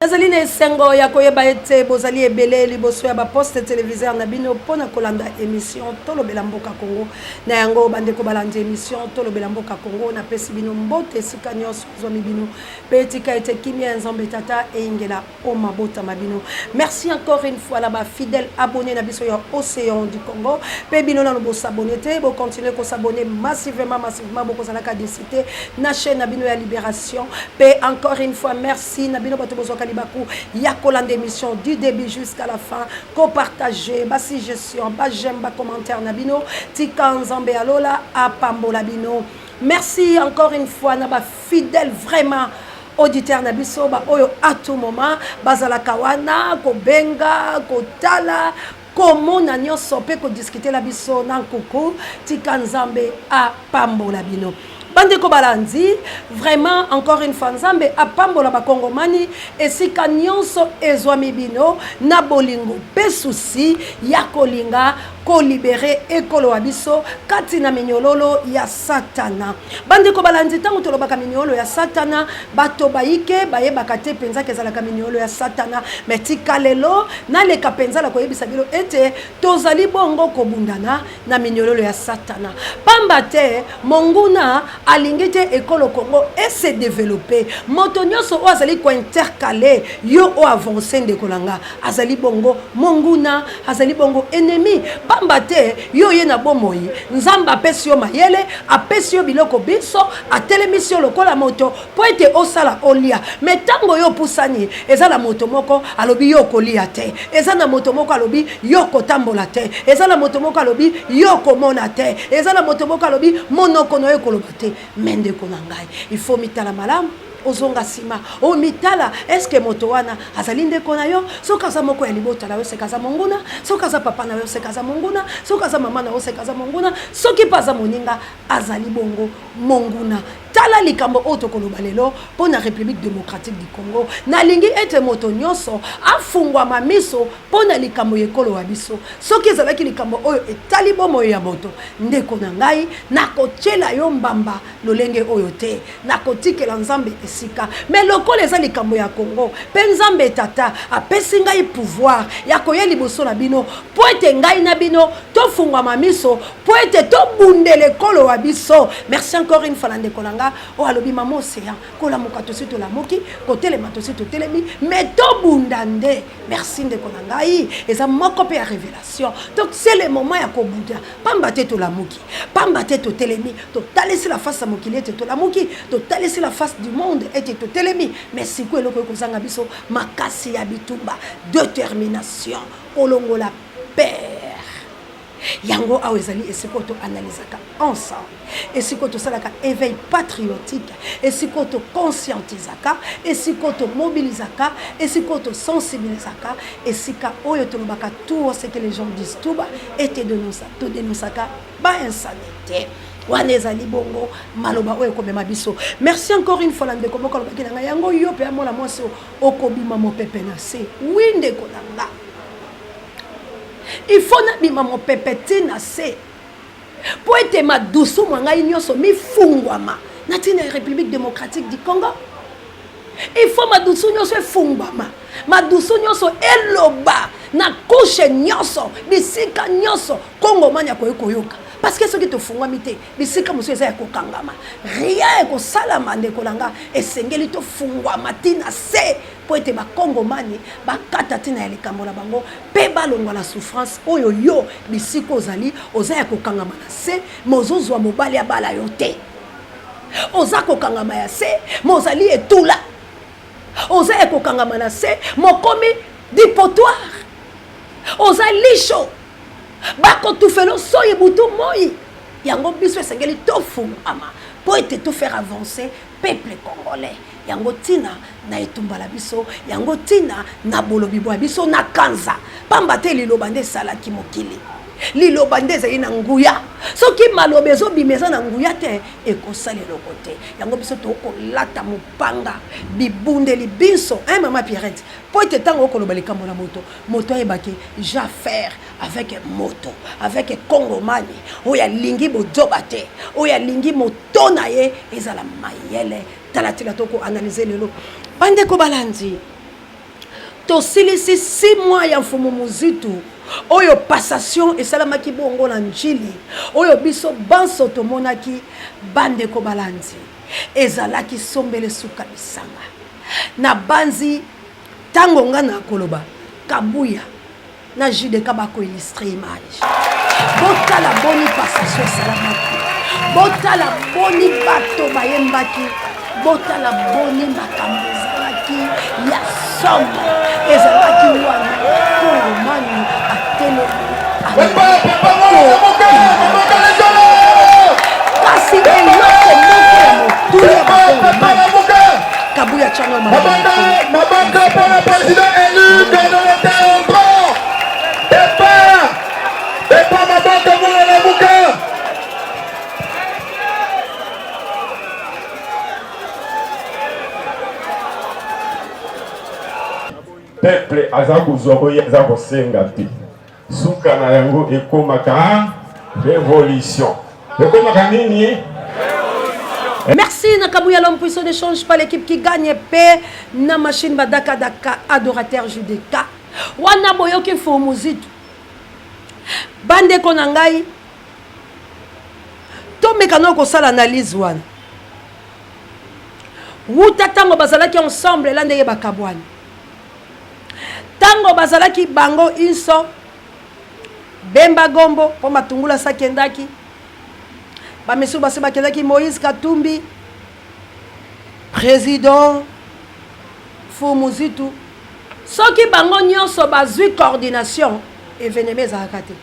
Nazali na esengo ya koyeba ete bozali ebele liboso ya ba poste televiseur na bino mpo na kolanda emission Tolobela Mboka Congo. Na yango bandeko balandi emission Tolobela Mboka Congo, napesi bino mbote esika nyonso ezwami bino mpe tika ete kimia ya Nzambe Tata eyingela o mabota ma bino. Merci encore une fois na ba fidèles abonnés na biso ya Ocean du Congo mpe bino nano bosabonne te, bo continuer kosabonne massivement massivement, bokozalaka desi te na chaîne na bino ya Liberation. Mpe encore une fois merci na bino bato bozwaka libaku ya kolanda émission du début jusqu'à la fin, kopartage ba suggestion, ba j'aime, ba commentaire na bino. Tika Nzambe ya lola apambola bino. Merci encore une fois na ba fidèle vraiment auditeur na biso ba oyo à tout moment bazalaka wana kobenga, kotala, komona nyonso mpe kodiskutela biso na nkuku. Tika Nzambe apambola bino bandeko balandi. Vraiment encore une fois Nzambe apambola bakongomani esika nyonso ezwami bino na bolingo mpe susi ya kolinga kolibere ekolo ya biso kati na minyololo ya Satana. Bandeko balandi, ntango tolobaka minyololo ya Satana, bato bayike bayebaka te mpenza ezalaka minyololo ya Satana. Me tika lelo naleka mpenza na koyebisa bino ete tozali bongo kobundana na minyololo ya Satana, pamba te monguna alingi te ekolo Kongo ese développe. Moto nyonso oyo azali kointercale yo oyo avance, ndeko na nga, azali bongo monguna, azali bongo ennemi, pamba te yo ye na bomoi, Nzambe apesi yo mayele, apesi yo biloko biso, atelemisi yo lokola moto mpo ete osala olia. Me ntango yo opusani, eza na moto moko alobi yo okolia te, eza na moto moko alobi yo okotambola te, eza na moto moko alobi yo okomona te, eza na moto moko alobi monoko na yo ekoloba te. Me ndeko na ngai, il faut mitala malamu, ozonga nsima, omitala: eske moto wana azali ndeko na yo? Soki aza moko ya libota na yo, seka aza monguna. Soki aza papa na yo, seka aza monguna. Soki aza mama na yo, seka aza monguna. Soki mpe aza moninga, azali bongo monguna. Tala likambo oyo tokoloba lelo mpo na République démocratique du Congo. Nalingi ete moto nyonso afungwama miso mpo na likambo ya ekolo ya biso. Soki ezalaki likambo oyo etali bomoi ya moto, ndeko na ngai, nakotiela yo mbamba lolenge oyo te, nakotikela Nzambe esika. Me lokola eza likambo ya Kongo mpe Nzambe Tata apesi ngai pouvoir ya koya liboso na bino mpo ete ngai na bino tofungwama miso mpo ete tobundela ekolo wa biso. Merci encore une fois na ndeko na nga oyo alobi: "Mama Océan, kolamuka tosi tolamuki, kotelema tosi totelemi, me tobunda nde." Merci ndeko na ngai, eza moko mpe ya révélation. Donc c'est le moment ya kobunda, pamba te tolamuki, pamba te totelemi, totalisi la face ya mokili ete tolamuki, totalisi la face du monde ete totelemi. Mais sikoyo eloko ekozanga biso makasi ya bitumba, détermination, kolongola peur. Yango awa ezali esika oyo toanalizaka ensemble, esika oyo tosalaka éveil patriotique, esika oyo toconscientisaka, esika oyo tomobilisaka, esika oyo tosensibilisaka, esika oyo tolobaka tout ce que les gens disent tout bas ete todénonsaka bainsanité. Wana ezali bongo maloba oyo ekomema biso. Merci encore une fois na ndeko moko alobaki na ngai: "Yango yo mpe ya mwana mwasi, okobima mopepe na se." Wi ndeko na nga, il faut nabima mopepe ti na se mpo ete madusu mwa ngai nyonso mifungwama na ntina ya République démocratique du Congo. Il faut madusu nyonso efungwama, madusu nyonso eloba na couche nyonso, bisika nyonso kongomani akoki koyoka, parce que soki tofungwami te, bisika mosusu eza ya kokangama, rien ekosalama. Ndeko na nga, esengeli tofungwama ntina se mpo ete bakongomani bakata ntina ya likambo na bango mpe balongwa na souffrance oyo. Yo bisika ozali, oza ya kokangama na se, ma ozozwa mobali abala yo te. Oza kokangama ya se, ma ozali etula. Oza ya kokangama na se, mokomi dépotoir, oza lisho, bakotufela soyi butu moi. Yango biso esengeli tofungama mpo ete tofaire avancer peuple congolais. Yango ntina na etumba na biso, yango ntina na bolobi bwa biso na kanza, pamba te liloba nde esalaki mokili, liloba nde ezali na nguya. Soki maloba ezobima eza na nguya te, ekosala eloko te. Yango biso tokolata mopanga, bibundeli biso, hein, mama Pierrette, mpo ete ntango okoloba likambo na moto, moto ayebaki j'ai affaire avec moto, avec kongomani oyo alingi bozoba te, oyo alingi moto na ye ezala mayele. Tala tina tokoanalyse lelo, bandeko balandi. Tosilisi 6 mois ya Mfumu Muzitu oyo passation esalamaki bongo na Ndjili, oyo biso banso tomonaki. Bandeko balandi, ezalaki sombele suka bisanga. Nabanzi tango nga nakoloba Kabuya na JDK bako illustrer image. Botala boni passation esalamaki, botala boni bato bayembaki, botala boni makambo ezalaki ya somo ezalaki wana. Kongomani atelemi kasi eloko moko ya motuya bakongomani Kabuya Tshanga Maboko pour le président élu coordonnateur entrant. Départ. Départ Maboko pour la Lamuka. Peuple aza kozwa oyo aza kosenga te. Suka na yango ekomaka revolution. Ekomaka nini? Merci na Kabuya l'homme puissant ne change pas l'équipe qui gagne pe na machine badaka daka adorateur JDK. Wana boyoki Mfumu Muzitu. Bandeko na ngai tomeka no kosala analyse wana. Wuta tango bazalaki ensemble la ndenge bakabwani. Tango bazalaki bango inso Bemba Gombo po Matungulu asi akendaki, ba misusu basi bakendaki, Moïse Katumbi president Mfumu Muzitu, soki bango nionso bazui coordination evenement ezalaka te.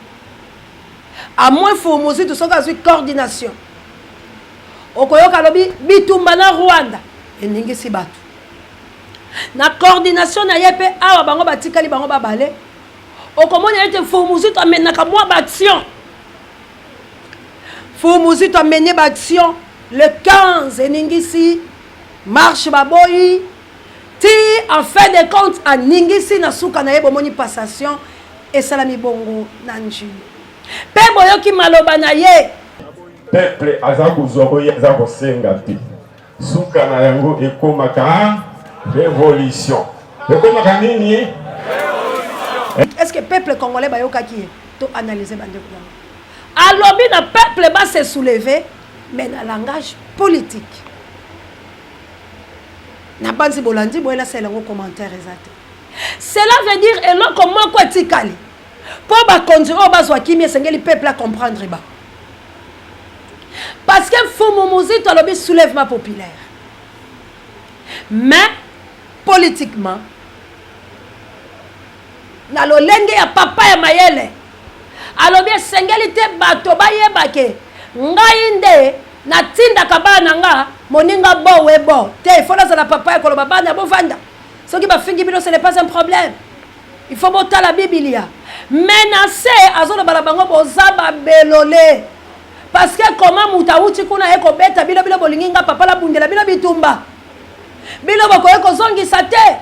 A moins Mfumu Muzitu soki azui coordination okoyoka alobi bitumba na Rwanda eningisi batu. Na coordination na ye pe awa bango batikali bango babale, okomona ete Mfumu Muzitu amenaka mwa ba action. Mfumu Muzitu amene ba action le 15 eningisi marche baboyi ti en fin de compte aningisi na suka na ye, bomoni passation esalami bongo na Ndjili pe boyoki maloba na ye. Peuple aza kozwa oyo aza kosenga te. Suka na yango ekomaka revolution. Ekomaka nini? Est-ce que peuple congolais bayokaki ye? To analyser bandeko na nga. Alobi na peuple ba se soulever mais na langage politique. Na banzi bolandi boyela sala yango commentaire eza te. Cela veut dire eloko moko etikali po bakonzi oyo bazwa kimia esengeli peuple a comprendre ba. Parce que Mfumu Muzito alobi soulèvement populaire. Mais politiquement na lolenge ya papa ya mayele alobi esengeli te bato bayeba ke ngai nde natindaka bana na nga moninga bo we bo te, il faut nazala papa ya koloba bana bovanda, soki bafingi bino ce n'est pas un problème, il faut botala bibilia. Mais na se azoloba na bango boza babelole, parce que comment moto awuti kuna aye kobeta bino, bino bolingi nga papa nabundela bino bitumba, bino bokoki kozongisa te,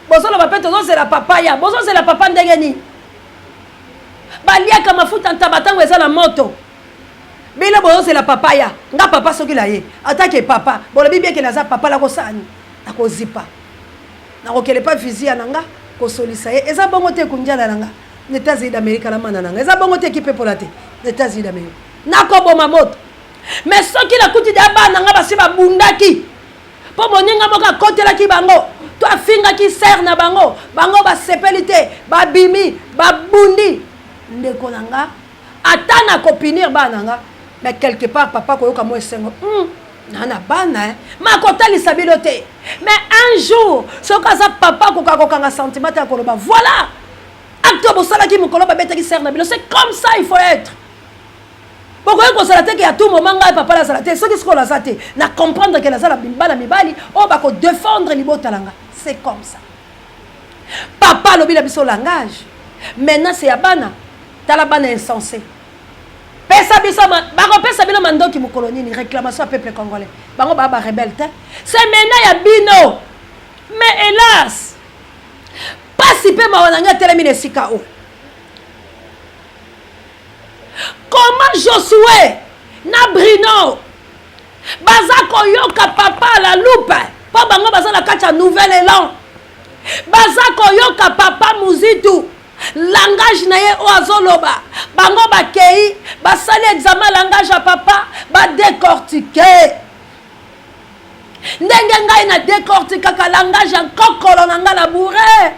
bozoloba mpe tozozela papa ya bozozela papa ndenge nini? Baliaka mafuta ntaba ntango eza na moto, bino bozozela papa ya nga papa soki na ye atake papa bolobi bien ke naza papa nakosala nini? Nakozipa, nakokele pa vizia na nga kosolisa ye, eza bongo te kundiala na nga na États-Unis d'Amérique na mana na nga eza bongo te kipepola te na États-Unis d'Amérique nakoboma moto. Mais soki nakuti deya bana na nga basi babundaki mpo moninga moko akotelaki bango to afingaki sere na bango, bango basepeli te, babimi babundi, ndeko na nga ata nakopinir bana na nga, mais quelque part papa koyoka mwa esengo, na na bana eh. Ma kotalisa bino te, mais un jour soki aza papa akoka kokanga sentiment te, akoloba voilà acte bosalaki mokolo babetaki sere na bino, c'est comme ça il faut être. Bokoki kozala te ke à tout moment ngai papa nazala te, soki sikoyo naza te na comprendre ke naza na bana mibali oyo bako défendre libota na nga, c'est comme ça. Papa alobi na biso langage maintenant c'est ya bana, tala bana insensé, pesa biso bakopesa bino mandoki mokolo nini? Réclamation ya peuple congolais, bango ba ba rebelle te, c'est maintenant ya bino. Mais hélas pasi pe mawa na ngai atelemi na esika oyo. Comment Josue na Bruno baza koyoka papa à la loupe po bango baza na kati ya nouvel élan. Baza koyoka papa Muzitu langage na ye oyo azoloba. Bango bakei basali examen langage ya papa, badecortike ndenge ngai na decortikaka langage ya nkokolo na ngai na bourre.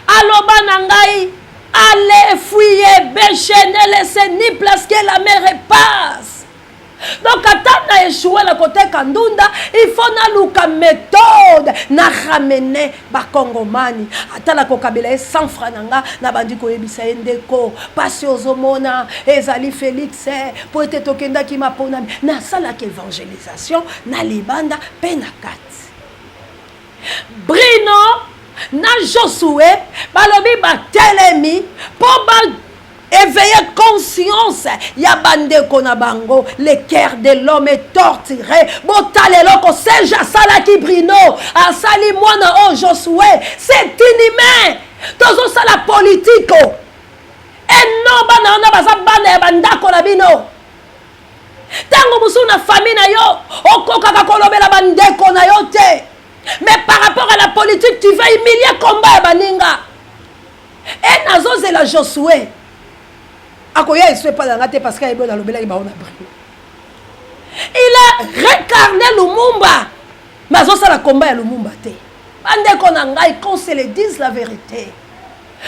Aloba na ngai: allez, fouillez, bêchez, ne laissez ni place que la mer passe. Donc ata na échoué na koteka ndunda, il faut naluka méthode na ramener bakongomani. Ata nakokabela ye 100 francs na nga, nabandi koyebisa ye: ndeko, pasi ozomona ezali Félix, mpo ete tokendaki maponami. Nasalaki évangélisation na libanda mpe na kati. Brino na Josue balobi batelemi mpo ba éveiller conscience ya bandeko na bango. Le cœur de l'homme est torturé. Botala eloko Serge asalaki Brino, asali mwana oyo Josue. C'est inhumain. Tozosala politiko eno, bana wana baza bana ya bandako na bino. Ntango mosusu na famille na yo okokaka kolobela bandeko na yo te, mais par rapport à la politique, tu veux humilier combat ya baninga. E nazozela Josue akoya esu epai na nga te, parce que ayebi oyo nalobelaki bango na Brino. Il a réincarné Lumumba, mais azosala combat ya Lumumba te. Bandeko na ngai, qu'on se le dise, la vérité: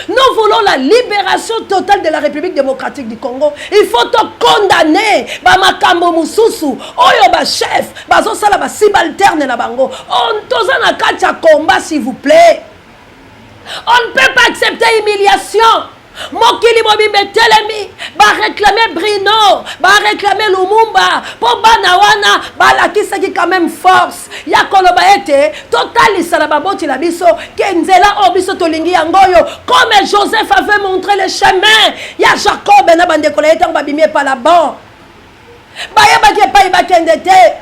nous voulons la libération totale de la République démocratique du Congo. Il faut to condamner bamakambo mosusu oyo bachef bazosala, basubalterne na bango. Toza na kati ya combat, s'il vous plaît. On ne peut pas accepter humiliation. Mokili mobimba etelemi, baréclame Brino, baréclame Lumumba, mpo bana wana balakisaki quand même force ya koloba ete totalisa na baboti na biso ke nzela oyo biso tolingi yango oyo, comme Joseph avait montré le chemin ya Jacob na bandeko na ye. Ntango babimi epa Laban, bayebaki epai bakende te.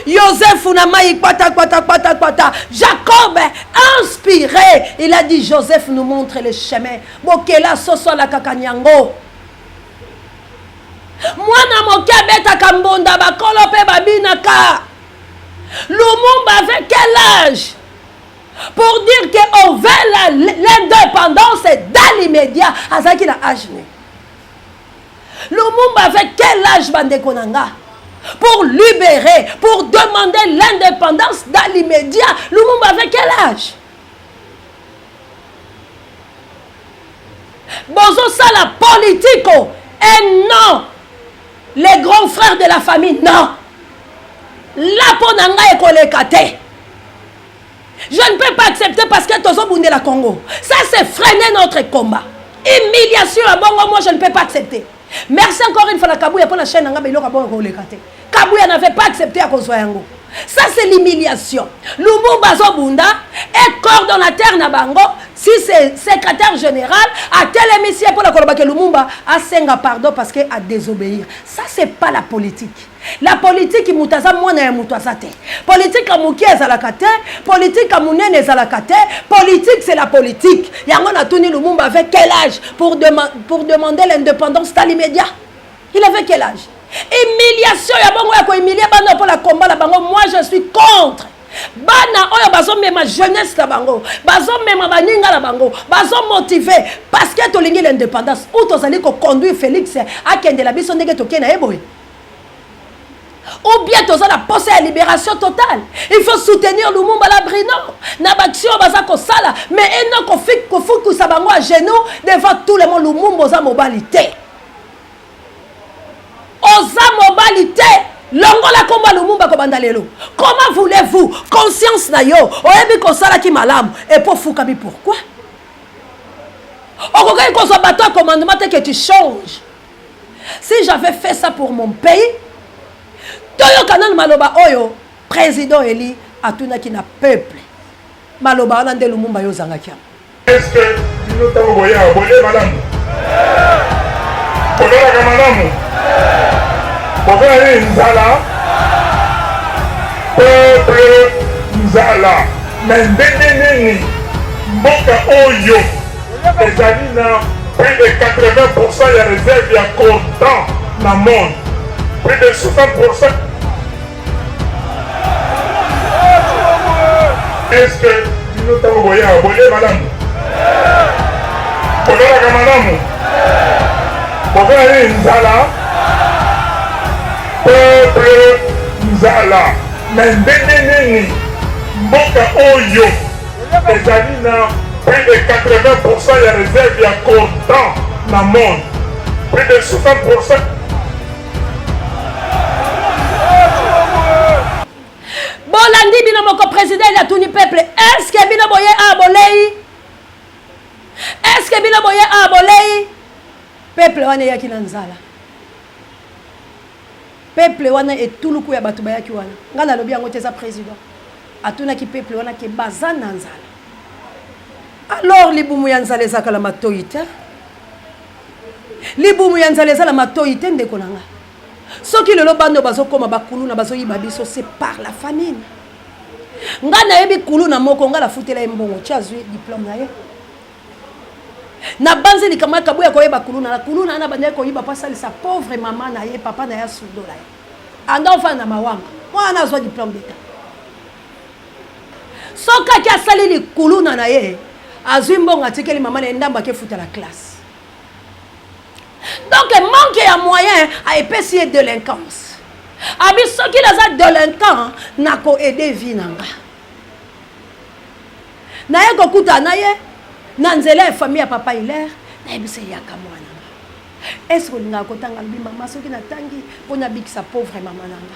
Yosefu na mai kwata kwata kwata kwata. Jacob inspiré, il a dit: Joseph nous montre le chemin. Bokela soso alakaka nyango. Mwana moke abetaka mbonda, bakolo mpe babinaka. Lumumba avait quel âge pour dire que on veut l'indépendance dans l'immédiat? Azalaki na âge ne? Lumumba avait quel âge, bandeko na nga, pour libérer, pour demander l'indépendance dans l'immédiat? Lumumba avait quel âge? Bozosala politico et non les grands frères de la famille. Non, la mpo na ngai ekoleka te. Je ne peux pas accepter, parce que tozobundela Congo. Ça, c'est freiner notre combat. Humiliation ya bongo, moi, je ne peux pas accepter. Merci encore une fois na Kabuya mpo na chaîne na ngai. Biloko ya bongo ekoleka te. Kabuya n'avait pas accepté ya kozwa yango. Ça, c'est l'humiliation. Lumumba azobunda et coordonnateur na bango, si c'est secrétaire général, atelemisi ye mpona kolobaka Lumumba asenga pardon parce que adésobéir. Ça, c'est pas la politique. La politique, moto aza mwana ya moto aza te. Politique ya moke ezalaka te, politique ya monene ezalaka te. Politique, c'est la politique. Yango natuni: Lumumba avait quel âge pour demander l'indépendance dans l'immédiat? Il avait quel âge? Humiliation ya bongo, ya kohumilie bana mpo na combat na bango, moi, je suis contre. Bana oyo bazomema jeunesse na bango, bazomema baninga na bango, bazomotive parce que tolingi l'indépendance ou tozali koconduire Félix akendela biso ndenge tokei na ye boye, ou bien toza na posa ya libération totale. Il faut soutenir Lumumba la Brino na baaction baza kosala, mais eno kofukisa bango à genoux devant tout le monde. Lumumba, oza mobali te, oza mobali te. Longola komba Lumumba kobanda lelo. Comment voulez-vous? Conscience na yo oyebi kosalaki malamu epo ofukami. Pourquoi okokaki kozwa bato ya commandement te que tu changes? Si j'avais fait ça pour mon pays. Toyoka nanu maloba oyo président élu atunaki na peuple. Maloba wana nde Lumumba yo ozangaki yango. Est-ce que bino, ntango boya, bolie malamu, bolalaka malamu, boza nini? Nzala, peuple, nzala. Mais ndenge nini mboka oyo ezali na plus de 80 ya réserve ya coltan na monde, plus de 60? Est-ce que bino Bino ntango boya bolie malamu, bolalaka malamu, boza na nini? Nzala. Peuple nzala. Me ndenge nini mboka oyo ezali na plus de 80% ya réserve ya coltan na monde, plus de 60%? Bolandi bino moko, président eli atuni peuple: est-ce bino boye a bolei? Est-ce bino boye a bolei? Peuple wana eyaki na nzala. Peuple wana, etuluku ya bato bayaki wana, ngai nalobi yango te, eza président atunaki peuple wana ke baza na nzala. Alors libumu ya nzala ezalaka na matoi te, libumu ya nzala eza na matoi te. Ndeko na nga, soki lelo bana oyo bazokóma bakuluna, bazoyiba biso, c'est par la famine. Ngai nayebi kuluna moko, ngai nafutela ye mbongo ti azwi diplôme na ye. Nabanzi likambo ya kabuya koyeba kuluna na kuluna wana, bandaki koyiba mpo asalisa pauvre mama na ye. Papa na ye asundola ye, anda ofanda na mawanga. Mwana azwa diplôme d'état, soki aki asali likuluna na ye, azwi mbongo, atikeli mama na ye ndambo, akefuta la classe. Donc manque ya moyen aepesi ye délinquance. Abi soki naza délinquant, nakoaider vie na nga. Naye kokutana na ye na nzela ya famille ya papa Hilaire. Nayebisa: eyaka mwana nga, est-ce olingaka kotanga? Alobi: mama, soki natangi mpo nabikisa pauvre mama na nga.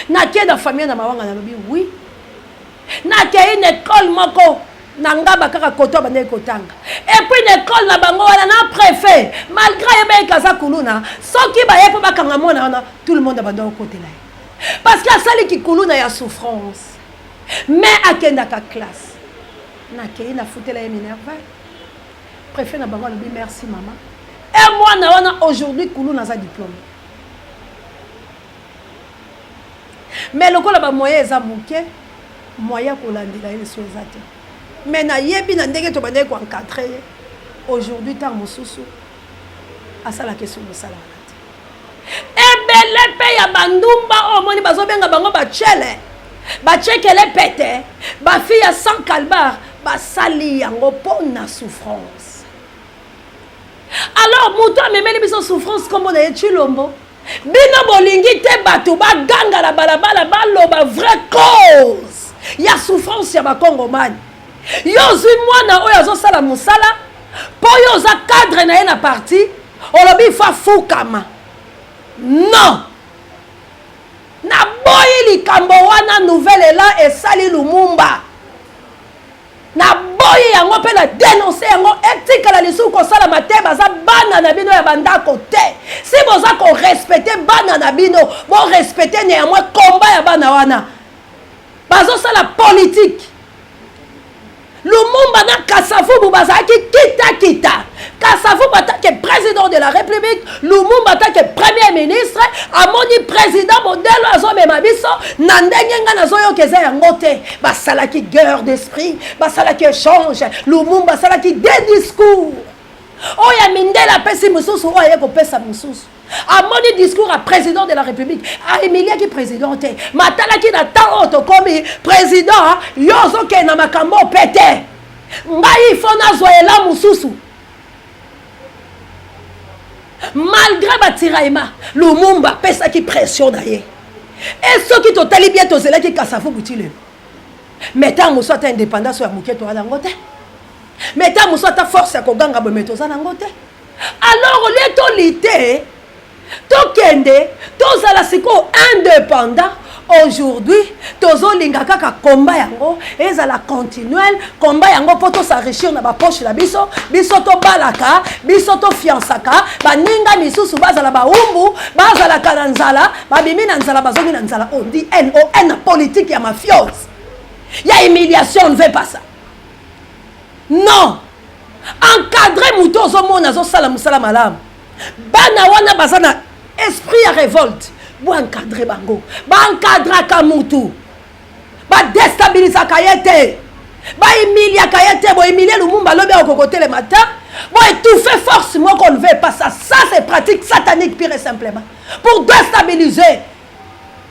Nakei na famille na mawanga, nalobi oui. Nakei na ekole moko na ngaba kaka koto abandaki kotanga. Et puis na ekole na bango wana, na préfet, malgré ayebaki aza kuluna, soki baye mpo bakanga mwana wana, tout le monde abanda kokotela ye, parce que asaliki kuluna ya souffrance, mais akendaka classe. Nakei, nafutela ye minerval. Préfet na bango alobi: merci mama. E mwana wana aujourd'hui kuluna, aza diplôme. Mais lokola bamoyen eza moke, moyen kolandela ye liso eza te. Mais nayebi na ndenge tobandaki koencadrer ye, aujourd'hui ntango mosusu asalaka esu mosala wana te. Ebele mpe ya bandumba oyo omoni bazobenga bango bachele, bachekele pete, bafille ya sans calbar, basali yango mpo na souffrance. Alors moto amemeli biso souffrance, nkombo na ye Tshilombo. Bino bolingi te bato baganga na balabala, baloba vraie cause ya souffrance ya bakongomani. Yo ozwi mwana oyo azosala mosala, mpo oyo oza cadre na ye na parti, olobi fa fukama. Non, naboyi likambo wana. Nouvel Élan esali Lumumba, naboyi yango mpe na dénonce yango. Etikala lisusu kosalama te. Baza bana na bino ya bandako te. Si boza korespecter bana na bino, borespecter néanmoins komba ya bana wana bazosala politike. Lumumba na Kasavubu bazalaki kitakita. Kasavubu atake président de la République, Lumumba atake premier ministre. Amoni président modèle azomema biso na ndenge ngai nazoyoka eza yango te. Basalaki guerre d'esprit, basalaki échange. Lumumba asalaki des discours oyo ya mindele, apesi mosusu, oyo aye kopesa mosusu. Amoni discours ya président de la République, ahumiliaki président te, matalaki na temps oyo tokomi. Président, yo ozokende na makambo mpe te, ngai ifo nazwa ela mosusu. Malgré batiraillement, Lumumba apesaki pression na ye. E soki totali bien, tozelaki Kasavubu ti lelo. Mais ntango mosusu ata indépendance ya moke toza nango te, mais ntango mosusu ata force ya koganga boye, me toza nango te. Alors au lieu tolite, tokende, tozala sikoyo indépendant, aujourd'hui tozolinga kaka komba yango ezala continuel, komba yango mpo tos'enrichir na bapoche na biso. Biso tobalaka, biso tofiansaka baninga misusu, bazala baumbu, bazalaka na nzala, babimi na nzala, bazongi na nzala. On dit non na politique ya mafiose, ya humiliation. On ne veut pas ça, non. Encadre moto ozomona azosala mosala malamu. Bana wana baza na esprit ya révolte, boencadrer bango. Baencadraka mutu, badestabilisaka ye te, bahumiliaka ye te. Bohumilie Lumumba, alobi akoki kotelema te. Boétouffe force moko, on ne veut pas ça. Ça, c'est pratique satanique, pure et simplement, pour déstabiliser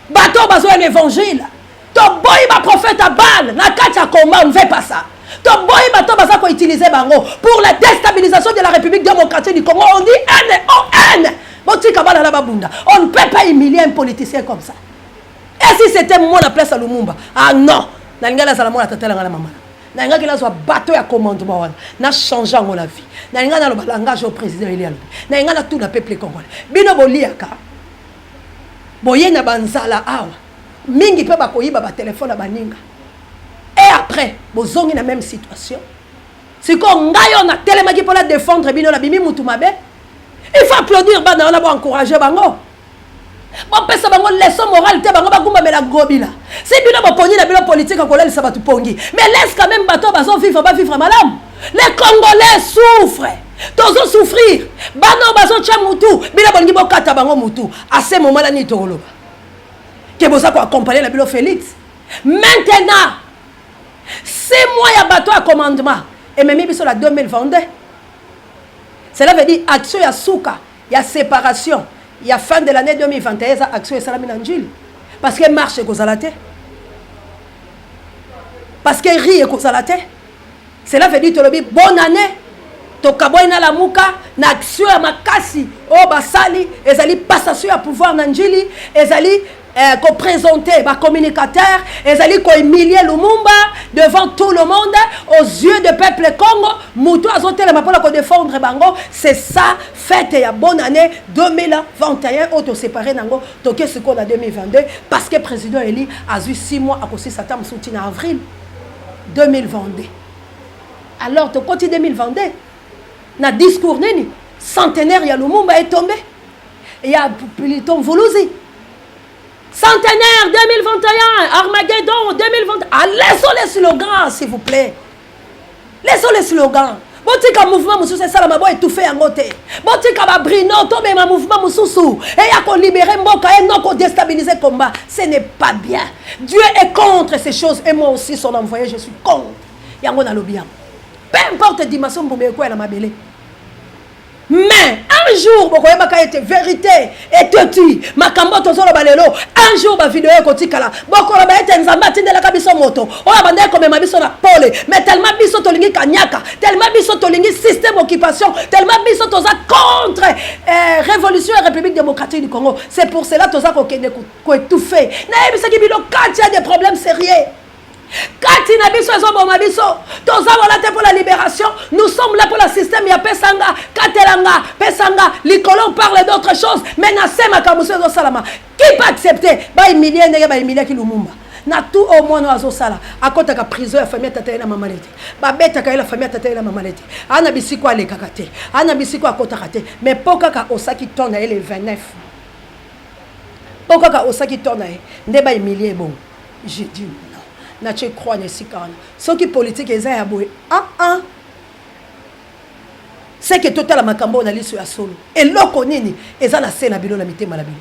bato oyo bazoya l'évangile. Toboyi baprophète ya Baal na kati ya combat, on ne veut pas ça. Toboyi bato baza koutiliser bango pour la déstabilisation de la République démocratique du Congo. On dit N O N. Botika bana na babunda. On ne peut pas humilier un politicien comme ça. Et si c'était moi na place ya Lumumba? Ah non, nalingai nazala mwana tata nanga na mama. Nalingaki nazwa bato ya commandement wana, na change yango na vie. Nalingai naloba langage au président eli alobi. Nalingai natuna peuple congolais: bino boliaka boye na banzala awa mingi, mpe bakoyiba batelefone ya baninga, et après bozongi na même situation. Sikoyo ngai oyo natelemaki mpona défendre bino, nabimi mutu mabe. Il faut applaudir bana wana, boencourage bango, bopesa bango leçon morale te. Bango bagumbamela Ngobila. Si bino boponi na bino politike akolalisa bato pongi, mais laisse quand même bato bazovivre, bavivre malamu. Les Congolais souffrent, tozosouffrir. Bana oyo bazotya mutu, bino bolingi bokata bango mutu. À ce moment là, nini tokoloba? Ke boza koaccompagne na bino Félix. Maintenant, 6 mois ya bato ya commandement ememi biso na 2022. Cela veut dire action ya suka ya séparation ya fin de l'année 2021 eza action esalami na Njili, parce que marche ekozala te, parce que ri ekozala te. Cela veut dire tolobi bonne année, tokaboyi na Lamuka na action ya makasi oyo basali. Ezali passation ya pouvoir na Njili, ezali koprésenter bacommunicateur, ezali kohumilie Lumumba devant tout le monde, aux yeux de peuple Congo. Moto azotelema mpona kodéfendre bango. C'est ça fête ya bonne année 2021 oyo tosépare nango. Toke sikoyo na 2022, parce que président eli azwi 6 mois, akosisa ata mosusu ntina avril 2022. Alors tokoti 2022 na discours nini? Centenaire ya Lumumba etombe, ya plutôt Mvuluzi, centenaire 2021, Armageddon 2021. Ah, laissons les slogans, s'il vous plaît, laissons les slogans. Botika mouvement mosusu esalama, bo étouffe yango te. Botika babrino, tobema mouvement mosusu eya kolibérer mboka e non kodéstabiliser combat. Ce n'est pas bien. Dieu est contre ces choses et moi aussi, son envoyé, je suis contre yango. Nalobi yango, peu importe dimension mbumba ekwya na mabele, mais un jour bokoyebaka ete vérité eteti. Makambo tozoloba lelo, un jour bavideo ekotikala, bokoloba ete Nzambe atindelaka biso moto oyo abandaki komema biso na pole. Mais tellement biso tolingi kanyaka, tellement biso tolingi système occupation, tellement biso toza contre révolution ya République démocratique du Congo, c'est pour cela toza kokende koétouffe. Nayebisaki bino, kati ya des problèmes sérieux kati na biso ezoboma biso. Toza wana te pour la libération, nous sommes là pour le système ya pesanga, katelanga, pesanga likolo. On parle d'autre chose, mais na se makambo mosusu ezosalama. Qui peut accepter bahumilie ndenge bahumiliaki Lumumba na tout au mwana oyo azosala? Akɔtaka prison ya famille tata ye na mama te, babetaka ye na famille tata ye na mama te, ana bisiko alekaka te, ana bisiko akɔtaka te. Mais mpo kaka osaki ton na ye le 29, mpo kaka osaki ton na ye nde bahumilie bongo. J'ai dit non, natie croix na esika wana. Soki politike eza ya boye, ah ah, seke totala makambo oyo na liso ya solo. Eloko nini eza na se na bino, na mitema na bino?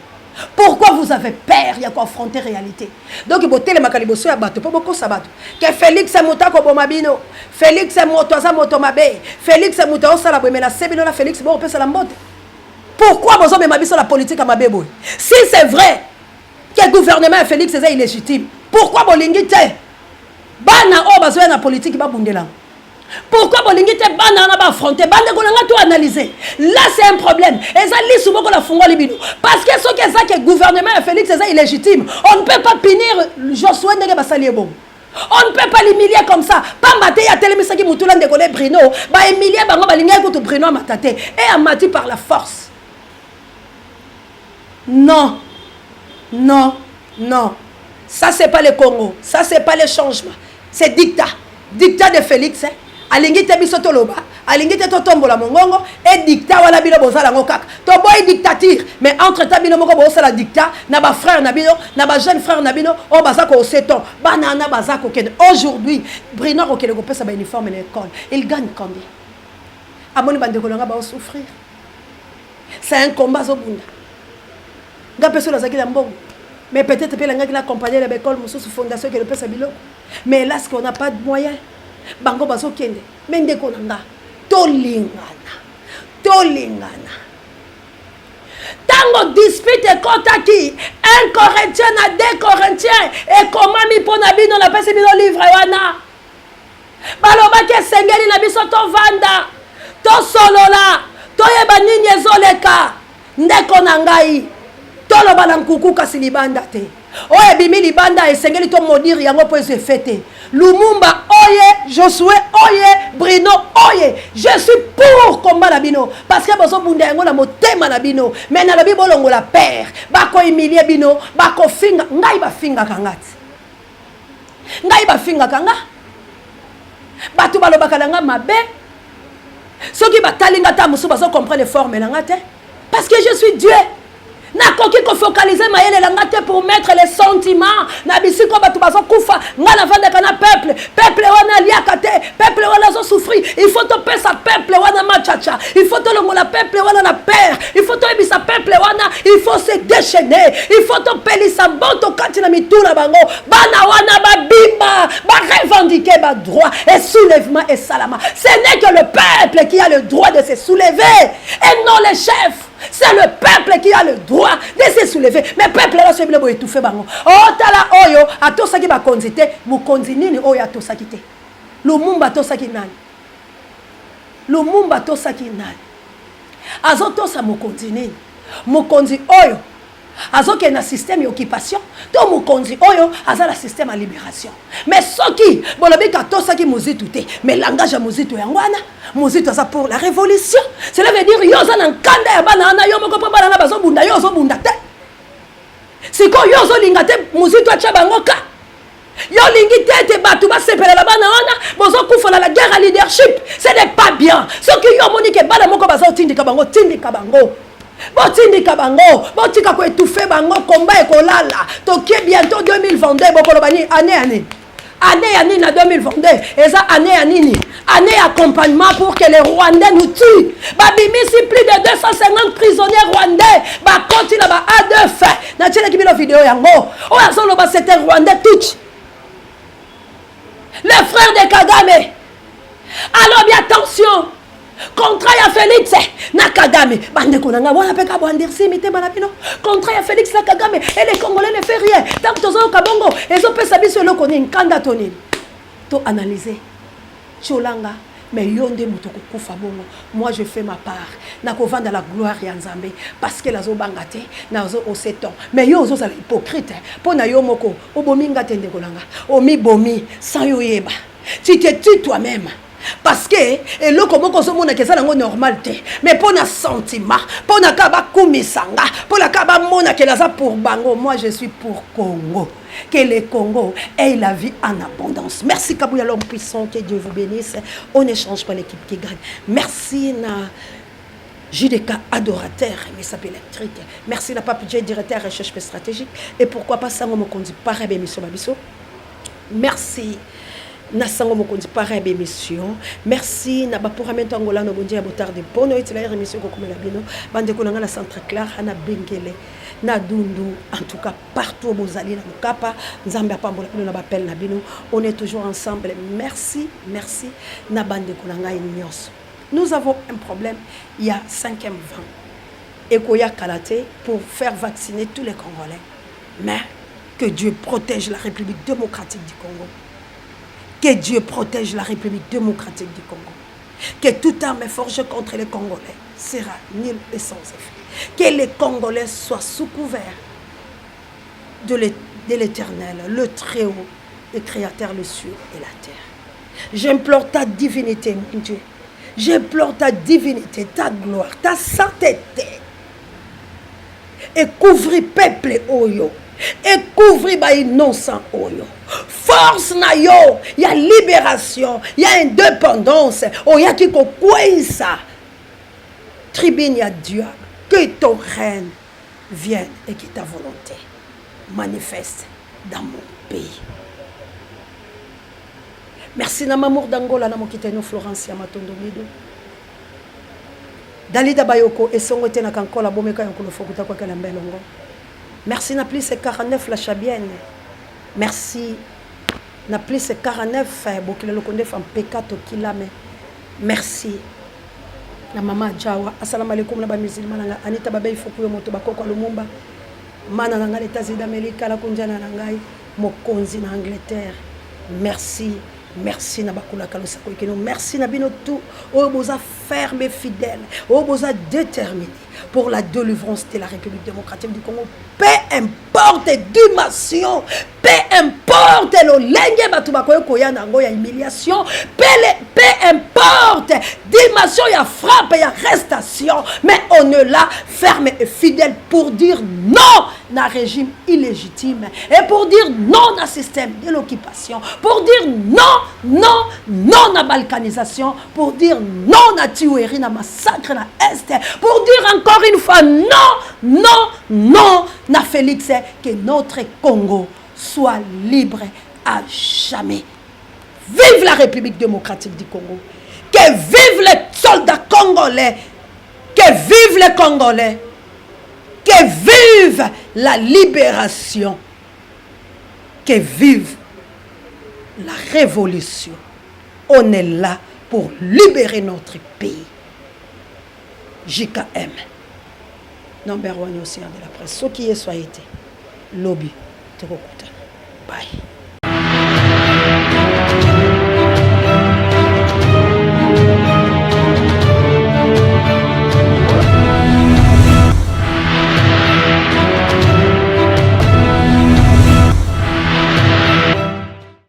Pourquoi vous avez peur ya koaffronter réalité? Donc botelemaka liboso ya bato mpo bokosa bato ke Félix moto akoboma bino, Félix moto aza moto mabe, Félix moto aosala boye. Me na se bino na Félix bokopesala mbote. Pourquoi bozomema biso na politike ya mabe boye? Si c'est vrai ke gouvernement ya Félix eza illégitime, pourquoi bolingi te bana oyo bazoya na politike babundelanga? Pourquoi bolingi te bana wana baaffronte? Bandeko na nga, to analyse. Là, c'est un problème. Eza lisu moko na fungoli bino, parce que soki eza ke gouvernement ya Félix eza illégitime, on ne peut pas punir Josué ndenge basali ye bongo. On ne peut pas l'humilier comme ça, pamba te ye atelemisaki mutula ndeko ne Brino. Bahumilie bango, balingaki kutu Brino amata te, e amati par la force. Non, non, non, ça c'est pas le Congo, ça c'est pas le changement. C'est dictat, dictat de Félix, hein? Alingi te biso toloba, alingi te totombola mongongo. E dictat wana bino bozala yango kaka. Toboyi dictature, mais entre temps bino moko bozosala dictat na bafrère na bino, na bajeune frère na bino oyo baza koseton. Bana wana baza kokende. Aujourd'hui Brino akokende kopesa bauniforme na école, il gagne combien? Amoni bandeko na nga baosouffrir. C'est un combat azobunda. Nga mpe so nazalaki na mbongo, mais peut-être mpe nangaki na accompagner na baekole mosusu, fondation ekende opesa biloko. Mais hélas qu'on n'a pas de moyen. Bango bazokende. Me ndeko na nga, tolingana, tolingana. Ntango dispute ekɔtaki 1 Corinthien na 2 Corinthien, ekomami mpo na bino. Napesi bino livre wana. Balobaki esengeli na biso tovanda, tosolola, toyeba nini ezoleka. Ndeko na ngai, toloba na nkuku kasi libanda te. Oyo ebimi libanda esengeli to maudire yango mpo ezwa effet te. Lumumba oye, Josue oye, Bruno oye. Je suis pour combat na bino parce que bozobunda yango na motema na bino. Mais nalobi bolongola père, bako humilier bino, bakofinga ngai, bafingaka nga ti. Ngai bafingaka nga, bato balobaka na nga mabe. Soki batali nga, ta mosusu bazo comprendre forme na nga te, parce que je suis Dieu. Nakoki kofocaliser mayele na nga te pour mettre les sentiments na bisika bato bazokufa. Nga navandaka na peuple. Peuple wana aliaka te, peuple wana azosouffrir. Il faut topesa peuple wana machacha, il faut tolongola peuple wana na père, il faut toyebisa peuple wana, il faut se déchaîner, il faut topelisa moto kati na mitu na bango. Bana wana babima, barevendiquer badroit et soulèvement esalama. Ce n'est que le peuple qui a le droit de se soulever et non les chefs. C'est le peuple qui a le droit de se soulever. Mais peuple là, soki bino boétouffe bango, otala oyo atosaki bakonzi te. Mokonzi nini oyo atosaki te? Lumumba atosaki nani? Lumumba atosaki nani? Azotosa mokonzi nini? Mokonzi oyo azokende na système ya occupation to mokonzi oyo aza na système ya libération? Mais soki bolobi katosaki Mozitu te, mais langage ya Mozitu yango wana. Mozitu aza pour la révolution. Cela veut dire yo oza na nkanda ya bana wana yo moko, mpo bana wana bazobunda, yo ozobunda te. Sikoyo yo ozolinga te Mozitu atya bango ka yo olingi te ete bato basepelela bana wana bozokufa na la guerre ya leadership. Ce n'est pas bien. Soki yo omoni ke bana moko baza otindika bango, tindika bango, botindika bango, botika koétouffer bango. Komba ekolala. Tokie bientôt 2022. Bokoloba nini? Année ya nini? Année ya nini na 2022? Eza année ya nini? Année ya accompagnement pour que les Rwandais nous tuent. Babimisi plus de 250 prisonniers rwandais, bakoti na ba A2. Natielaki bino video yango. Oyo azoloba, c'était Rwandais tutsi, le frère de Kagame. Alobi attention, contrat ya Félix na Kagame. Bandeko na ngai, wana mpe ka boandirsi mitema na bino. Contrat ya Félix na Kagame et les Congolais ne fait rien. Ntango tozoyoka bongo, ezopesa biso eloko nini? Nkanda to nini? To analyse tiolanga. Mais yo nde moto kokufa bongo. Moi, je fais ma part. Nakovanda la gloire ya Nzambe parce que nazobanga te, nazo ose temps. Mais yo ozozala hypocrite mpo na yo moko obomi nga te. Ndeko na nga, omibomi sans yo oyeba. Tu te tues toi-même parce que eloko moko ozomonaka eza nango normal te, mais mpo na sentiment, mpo na kaka bakumisa nga, mpo na kaka bamonaka naza pour bango. Moi, je suis pour Congo, que le Congo ait la vie en abondance. Merci Kabouya, l'homme puissant, que Dieu vous bénisse. On n'échange pas l'équipe qui gagne. Merci na JDK adorateur, message électrique. Merci na Pape J, directeur recherche stratégique. Et pourquoi pas Sango Mokonzi, pareil émission babiso. Merci na Sango Mokonzi, pareil émission. Merci na bapuramento angola no bondia botarde bono etila émission kokomela bino. Bandeko na nga na Centre Clair, na Bengele, na Dundu, en tout cas partout bozali na mokapa, Nzambe apambola bino na bapele na bino. On est toujours ensemble. Merci, merci na bandeko na ngai nyonso. Nous avons un problème. Il y a cinquième vent ekoya kala te pour faire vacciner tous les Congolais. Mais que Dieu protège la République démocratique du Congo. Que Dieu protège la République démocratique du Congo. Que toute arme forgée contre les Congolais sera nulle et sans effet. Que les Congolais soient sous couvert de l'Éternel, le Très-Haut, le Créateur, le ciel et la terre. J'implore ta divinité, mon Dieu. J'implore ta divinité, ta gloire, ta sainteté. Et couvrir peuple oyo. Et couvrir ba innocent oyo. Force na yo, il y a libération, il y a indépendance. Oya ki kokweyisa tribune ya diable. Que ton règne vienne et que ta volonté manifeste dans mon pays. Merci na Mamour d'Angola, na mokiteno Florence ya Matondo Mido. Dalida Bayoko esongo te na kankola bomeka yankolo fokuta kwakela mbelongo. Merci na plus 49 la Chabienne. Merci na plus 49 bokila lokonde fa mpeka tokilame. Merci na mama Jawa. Assalamu alaikum na ba musulman na Anita Babey Fukuyo moto bakoko Lumumba. Mana na ngai États-Unis d'Amérique, la kunjana na ngai mokonzi na Angleterre. Merci. Merci na bakulaka losako ekeno. Merci na bino tout oyo boza ferme et fidèle, oyo boza déterminé pour la délivrance de la République démocratique du Congo. Peu importe dimension, peu importe lolenge bato bakoki koya na yango ya humiliation, peu importe dimension ya frappe ya arrestation, mais on est là ferme et fidèle pour dire non na régime illégitime et pour dire non na système de l'occupation, pour dire non, non, non na balkanisation, pour dire non na tuerie, na massacre na Est, pour dire encore une fois non, non, non na Félix, que notre Congo soit libre à jamais. Vive la République démocratique du Congo. Que vive les soldats congolais. Que vive les Congolais. Que vive la libération. Que vive la révolution. On est là pour libérer notre pays. JKM. Number one océan de la presse. Soki Yesu aye te, lobi tokokutana. Bye.